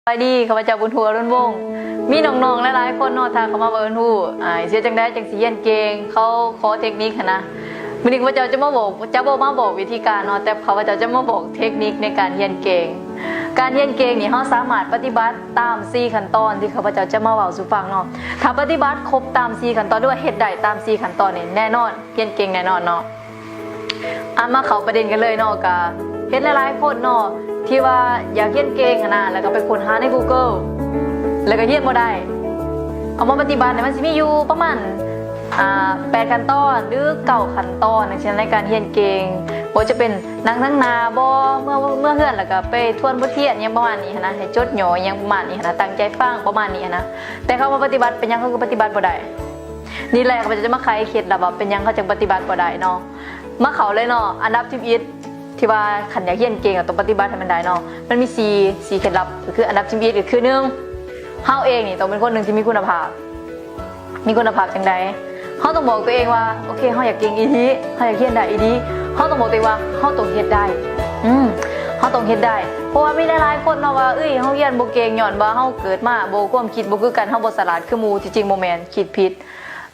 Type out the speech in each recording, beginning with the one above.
ສະບາຍດີ ຂ້າພະເຈົ້າ ບຸນຮູ້ ອະລຸນວົງ. ມີນ້ອງໆຫຼາຍໆຄົນເນາະ ທັກເຂົ້າມາວ່າ ເອີ ເພິ່ນຮູ້ ອາ ເຮັດຈັ່ງໃດຈັ່ງຊິຮຽນເກັ່ງ ເຂົາຂໍເທັກນິກຫັ້ນນະ. ມື້ນີ້ຂ້າພະເຈົ້າຈະມາບອກ ຈະບໍ່ມາບອກວິທີການເນາະ ແຕ່ຂ້າພະເຈົ້າຈະມາບອກເທັກນິກໃນການຮຽນເກັ່ງ. ການຮຽນເກັ່ງນີ້ ເຮົາສາມາດປະຕິບັດຕາມສີ່ຂັ້ນຕອນທີ່ຂ້າພະເຈົ້າຈະມາເວົ້າສູ່ຟັງເນາະ. ຖ້າປະຕິບັດຄົບຕາມສີ່ຂັ້ນຕອນ ຫຼືວ່າເຮັດໄດ້ຕາມສີ່ຂັ້ນຕອນນີ້ ແນ່ນອນ ຮຽນເກັ່ງແນ່ນອນເນາະ. ອາ ມາເຂົ້າປະເດັນກັນເລີຍເນາະ. ກະເຫັນຫຼາຍໆຄົນເນາະ ທີ່ວ່າຢາກຮຽນເກັ່ງຫັ້ນນະ ແລ້ວກໍໄປຄົ້ນຫາໃນ Google ແລ້ວກໍຮຽນບໍ່ໄດ້. ເອົາມາປະຕິບັດນີ້ ມັນຊິມີຢູ່ປະມານ ອາ ແປດຂັ້ນຕອນ ຫຼື ເກົ້າຂັ້ນຕອນ ຈັ່ງຊີ້ນະ ໃນການຮຽນເກັ່ງ. ບໍ່ວ່າຈະເປັນນັ່ງທາງໜ້າບໍ ເມື່ອ ເມື່ອເຮືອນແລ້ວກໍໄປທວນບົດຮຽນ ຫຍັງປະມານນີ້ຫັ້ນນະ ໃຫ້ຈົດຫຍໍ້ ຫຍັງປະມານນີ້ຫັ້ນນະ ຕັ້ງໃຈຟັງ ປະມານນີ້ຫັ້ນນະ. ແຕ່ເຂົາມາປະຕິບັດ ເປັນຫຍັງເຂົາຄືປະຕິບັດບໍ່ໄດ້? ນີ້ແຫຼະ ຂ້າພະເຈົ້າຈະມາໄຂເຄັດລັບວ່າເປັນຫຍັງເຂົາຈຶ່ງປະຕິບັດບໍ່ໄດ້ເນາະ. ມາເຂົ້າເລີຍເນາະ ອັນດັບທີໜຶ່ງ ທີ່ວ່າຄັນຢາກຮຽນເກັ່ງ ກໍຕ້ອງປະຕິບັດໃຫ້ມັນໄດ້ເນາະ. ມັນມີສີ່ ສີ່ເຄັດລັບ ກໍຄືອັນດັບທີໜຶ່ງ ກໍຄື ໜຶ່ງ ເຮົາເອງນີ້ຕ້ອງເປັນຄົນໜຶ່ງທີ່ມີຄຸນນະພາບ. ມີຄຸນນະພາບຈັ່ງໃດ? ເຮົາຕ້ອງບອກຕົວເອງວ່າ ໂອເຄ ເຮົາຢາກເກັ່ງອີ່ຫຼີ ເຮົາຢາກຮຽນໄດ້ອີ່ຫຼີ. ເຮົາຕ້ອງບອກຕົວເອງວ່າ ເຮົາຕ້ອງເຮັດໄດ້ ອືມ ເຮົາຕ້ອງເຮັດໄດ້. ເພາະວ່າມີຫຼາຍໆຄົນເນາະວ່າ ເອີຍ ເຮົາຮຽນບໍ່ເກັ່ງ ຍ້ອນວ່າເຮົາເກີດມາບໍ່ ຄວາມຄິດບໍ່ຄືກັນ ເຮົາບໍ່ສະຫຼາດຄືໝູ່. ທີ່ຈິງບໍ່ແມ່ນ ຄິດຜິດ.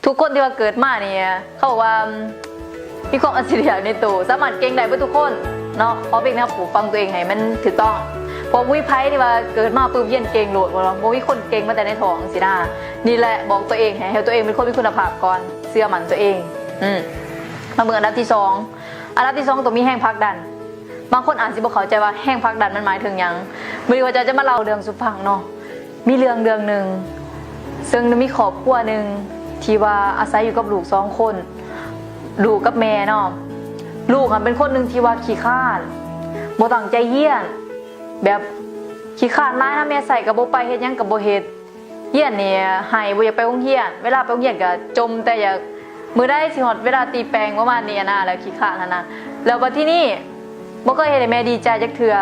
ທຸກຄົນທີ່ວ່າເກີດມານີ້ ເຂົາວ່າມີຄວາມອັດສະລິຍະໃນໂຕ ສາມາດເກັ່ງໄດ້ເບິດທຸກຄົນເນາະ. ຂໍພຽງແຕ່ເຮົາປູກຝັງຕົວເອງໃຫ້ມັນຖືກຕ້ອງ. ເພາະບໍ່ມີໃຜທີ່ວ່າເກີດມາປຶບຮຽນເກັ່ງໂລດ ບໍ່ ບໍ່ມີຄົນເກັ່ງມາແຕ່ໃນທ້ອງຊີ້ນະ. ນີ້ແຫຼະ ບອກຕົວເອງໃຫ້ ໃຫ້ຕົວເອງເປັນຄົນມີຄຸນນະພາບກ່ອນ ເຊື່ອໝັ້ນຕົວເອງ. ອືມ ມາເບິ່ງອັນດັບທີສອງ. ອັນດັບທີສອງ ຕ້ອງມີແຮງຜັກດັນ. ບາງຄົນອາດຊິບໍ່ເຂົ້າໃຈວ່າແຮງຜັກດັນມັນໝາຍເຖິງຫຍັງ. ມື້ນີ້ຂ້າພະເຈົ້າຈະມາເລົ່າເລື່ອງສູ່ຟັງເນາະ. ມີເລື່ອງເລື່ອງໜຶ່ງ ເຊິ່ງມີຄອບຄົວໜຶ່ງທີ່ວ່າອາໄສຢູ່ກັບລູກສອງຄົນ ລູກກັບແມ່ເນາະ. ລູກຫັ້ນເປັນຄົນໜຶ່ງທີ່ວ່າຂີ້ຄ້ານ ບໍ່ຕັ້ງໃຈຮຽນ ແບບຂີ້ຄ້ານຫຼາຍນະ ແມ່ໃຊ້ກໍບໍ່ໄປ ເຮັດຫຍັງກໍບໍ່ເຮັດ. ຮຽນນີ້ໄຫ້ ບໍ່ຢາກໄປໂຮງຮຽນ ເວລາໄປໂຮງຮຽນກໍຈົ່ມແຕ່ຢາກ ມື້ໃດຊິຮອດເວລາຕີແປງ ປະມານນີ້ຫັ້ນນະ ແລ້ວຂີ້ຄ້ານຫັ້ນນະ. ແລ້ວບັດທີນີ້ບໍ່ເຄີຍເຮັດໃຫ້ແມ່ດີໃຈຈັກເທື່ອ.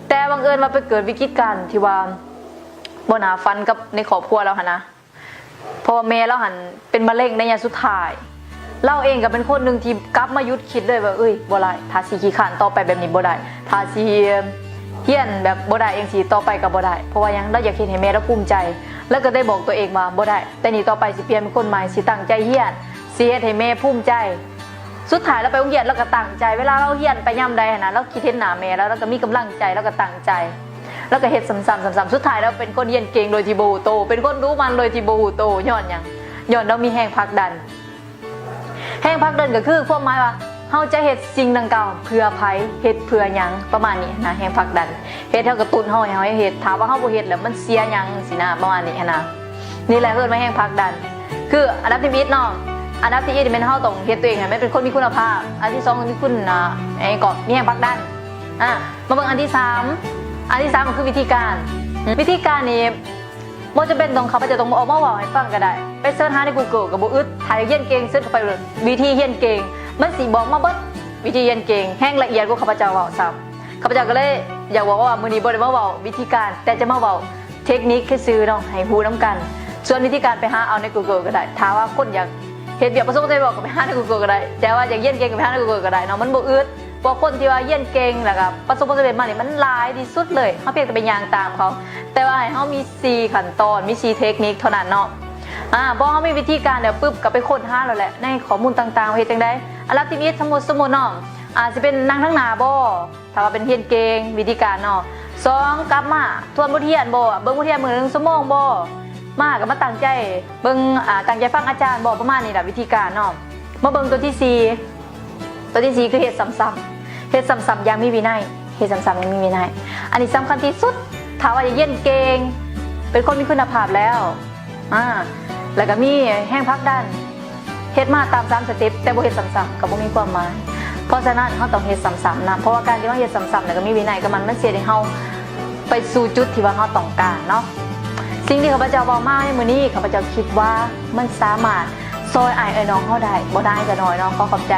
ແຕ່ບັງເອີນວ່າໄປເກີດວິກິດການທີ່ວ່າບໍ່ໜ້າຝັນກັບໃນຄອບຄົວລາວຫັ້ນນະ. ເພາະວ່າແມ່ລາວຫັ້ນເປັນມະເຮັງໄລຍະສຸດທ້າຍ. ລາວເອງກໍເປັນຄົນໜຶ່ງທີ່ກັບມາຢຸດຄິດເລີຍວ່າ ເອີຍ ບໍ່ໄດ້ ຖ້າຊິຂີ້ຄ້ານຕໍ່ໄປແບບນີ້ບໍ່ໄດ້ ຖ້າຊິຮຽນແບບບໍ່ໄດ້ຈັ່ງຊີ້ຕໍ່ໄປກໍບໍ່ໄດ້. ເພາະວ່າຫຍັງ? ລາວຢາກເຮັດໃຫ້ແມ່ລາວພູມໃຈ. ລາວກໍໄດ້ບອກຕົວເອງວ່າ ບໍ່ໄດ້ ແຕ່ນີ້ຕໍ່ໄປຊິປ່ຽນເປັນຄົນໃໝ່ ຊິຕັ້ງໃຈຮຽນ ຊິເຮັດໃຫ້ແມ່ພູມໃຈ. ສຸດທ້າຍລາວໄປໂຮງຮຽນ ລາວກໍຕັ້ງໃຈ ເວລາລາວຮຽນໄປຍາມໃດຫັ້ນນະ ລາວຄິດເຫັນໜ້າແມ່ລາວ ລາວກໍມີກຳລັງໃຈ ລາວກໍຕັ້ງໃຈ ລາວກໍເຮັດຊ້ຳໆ ຊ້ຳໆ. ສຸດທ້າຍລາວເປັນຄົນຮຽນເກັ່ງໂດຍທີ່ບໍ່ຮູ້ໂຕ ເປັນຄົນດຸໝັ່ນໂດຍທີ່ບໍ່ຮູ້ໂຕ. ຍ້ອນຫຍັງ? ຍ້ອນລາວມີແຮງຜັກດັນ. ແຮງຜັກດັນກໍຄືຄວາມໝາຍວ່າ ເຮົາຈະເຮັດສິ່ງດັ່ງກ່າວເພື່ອໃຜ ເຮັດເພື່ອຫຍັງ ປະມານນີ້ນະ. ແຮງຜັກດັນເຮັດ ເຮົາກະຕຸ້ນເຮົາ ໃຫ້ເຮົາເຮັດ. ຖ້າວ່າເຮົາບໍ່ເຮັດແລ້ວມັນເສຍຫຍັງຊີ້ນະ ປະມານນີ້ຫັ້ນນະ. ນີ້ແຫຼະເອີ້ນວ່າແຮງຜັກດັນ. ຄືອັນດັບທີໜຶ່ງເນາະ ອັນດັບທີໜຶ່ງແມ່ນເຮົາຕ້ອງເຮັດຕົວເອງໃຫ້ມັນເປັນຄົນມີຄຸນນະພາບ. ອັນທີສອງກໍມີຄຸນນະ ເອີ ກໍມີແຮງຜັກດັນ. ອາ ມາເບິ່ງອັນທີສາມ. ອັນທີສາມກໍຄືວິທີການ. ວິທີການນີ້ບໍ່ຈຳເປັນຕ້ອງ ຂ້າພະເຈົ້າຕ້ອງອອກມາເວົ້າໃຫ້ຟັງກໍໄດ້ ໄປເສີດຫາໃນ Google ກໍບໍ່ອຶດ. ຖ້າຢາກຮຽນເກັ່ງ ເສີດເຂົ້າໄປໂລດ ວິທີຮຽນເກັ່ງ ມັນຊິບອກມາເບິດ ວິທີຮຽນເກັ່ງ ແຮງລະອຽດກວ່າຂ້າພະເຈົ້າເວົ້າຊ້ຳ. ຂ້າພະເຈົ້າກໍເລີຍຢາກບອກວ່າ ມື້ນີ້ບໍ່ໄດ້ມາເວົ້າວິທີການ ແຕ່ຈະມາເວົ້າເທັກນິກຊື່ໆເນາະ ໃຫ້ຮູ້ນຳກັນ. ສ່ວນວິທີການໄປຫາເອົາໃນ Google ກໍໄດ້. ຖ້າວ່າຄົນຢາກເຮັດວຽກປະສົບຄວາມສຳເລັດ ກໍໄປຫາໃນ Google ກໍໄດ້. ແຕ່ວ່າຢາກຮຽນເກັ່ງ ກໍໄປຫາໃນ Google ກໍໄດ້ເນາະ ມັນບໍ່ອຶດ. ພວກຄົນທີ່ວ່າຮຽນເກັ່ງ ແລ້ວກໍປະສົບຄວາມສຳເລັດມານີ້ ມັນຫຼາຍທີ່ສຸດເລີຍ. ເຮົາພຽງແຕ່ໄປຍ່າງຕາມເຂົາ ແຕ່ວ່າໃຫ້ເຮົາມີສີ່ຂັ້ນຕອນ ມີສີ່ເທັກນິກເທົ່ານັ້ນເນາະ. ອາ ພໍເຮົາມີວິທີການແລ້ວປຶບ ກໍໄປຄົ້ນຫາໂລດແຫຼະ ໃນຂໍ້ມູນຕ່າງໆ ວ່າເຮັດຈັ່ງໃດ. ອັນດັບທີໜຶ່ງ ສົມມຸດ ສົມມຸດເນາະ ອາດຊິເປັນນັ່ງທາງໜ້າບໍ ຖ້າວ່າເປັນຮຽນເກັ່ງ ວິທີການເນາະ. ສອງ ກັບມາທວນບົດຮຽນບໍ ເບິ່ງບົດຮຽນມື້ໜຶ່ງຊົ່ວໂມງບໍ ມາກໍມາຕັ້ງໃຈເບິ່ງ ອາ ຕັ້ງໃຈຟັງອາຈານບໍ ປະມານນີ້ລະ ວິທີການເນາະ. ມາເບິ່ງຕົວທີສີ່ ຕົວທີສີ່ຄືເຮັດຊ້ຳໆ ເຮັດຊ້ຳໆຢ່າງມີວິໄນ ເຮັດຊ້ຳໆຢ່າງມີວິໄນ. ອັນນີ້ສຳຄັນທີ່ສຸດ ຖ້າວ່າຢາກຮຽນເກັ່ງ ເປັນຄົນມີຄຸນນະພາບແລ້ວ ອາ ແລ້ວກໍມີແຮງຜັກດັນ ເຮັດມາຕາມສາມສະເຕັບ ແຕ່ບໍ່ເຮັດຊ້ຳໆ ກໍບໍ່ມີຄວາມໝາຍ. ເພາະສະນັ້ນ ເຮົາຕ້ອງເຮັດຊ້ຳໆນຳ ເພາະວ່າການທີ່ເຮົາເຮັດຊ້ຳໆ ແລ້ວກໍມີວິໄນກັບມັນ ມັນຊິເຮັດໃຫ້ເຮົາໄປສູ່ຈຸດທີ່ວ່າເຮົາຕ້ອງການເນາະ. ສິ່ງທີ່ຂ້າພະເຈົ້າເວົ້າມາໃນມື້ນີ້ ຂ້າພະເຈົ້າຄິດວ່າມັນສາມາດຊ່ອຍອ້າຍເອື້ອຍນ້ອງເຮົາໄດ້ ບໍ່ຫຼາຍກໍໜ້ອຍເນາະ. ຂໍຂອບໃຈ.